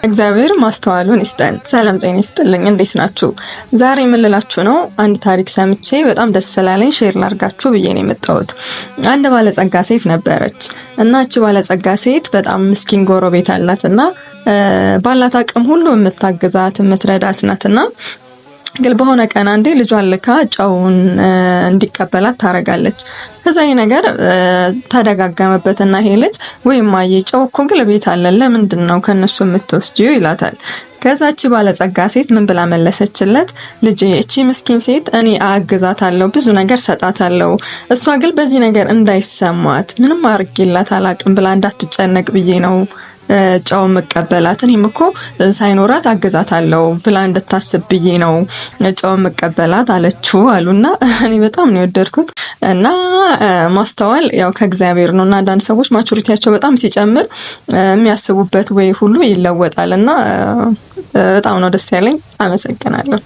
እግዚአብሔር ማስተዋሉን ይስጠን። ሰላም ጤና ይስጥልኝ። እንዴት ናችሁ? ዛሬ የምልላችሁ ነው አንድ ታሪክ ሰምቼ በጣም ደስ ስላለኝ share ላርጋችሁ ብዬ ነው የመጣሁት። አንድ ባለጸጋ ሴት ነበረች እና እቺ ባለጸጋ ሴት በጣም ምስኪን ጎረቤት አላት እና ባላት አቅም ሁሉ የምታግዛት የምትረዳት ናትና ግን በሆነ ቀን አንዴ ልጇን ልካ ጨውን እንዲቀበላት ታረጋለች። ከዛ ይሄ ነገር ተደጋገመበትና ይሄ ልጅ ወይ እማዬ ጨው እኮ ግን ቤት አለን፣ ለምንድን ነው ከነሱ የምትወስጂው ይላታል። ከዛች ባለጸጋ ሴት ምን ብላ መለሰችለት? ልጄ እቺ ምስኪን ሴት እኔ አግዛታለሁ፣ ብዙ ነገር ሰጣታለሁ። እሷ ግን በዚህ ነገር እንዳይሰማት ምንም አርጌላት አላቅም ብላ እንዳትጨነቅ ብዬ ነው ጨው መቀበላት። እኔም እኮ ሳይኖራት አግዛታለሁ ብላ እንድታስብ ብዬ ነው ጨው መቀበላት አለችው አሉና እኔ በጣም ነው የወደድኩት። እና ማስተዋል ያው ከእግዚአብሔር ነው። እና አንዳንድ ሰዎች maturity ያቸው በጣም ሲጨምር የሚያስቡበት ወይ ሁሉ ይለወጣል። እና በጣም ነው ደስ ያለኝ። አመሰግናለሁ።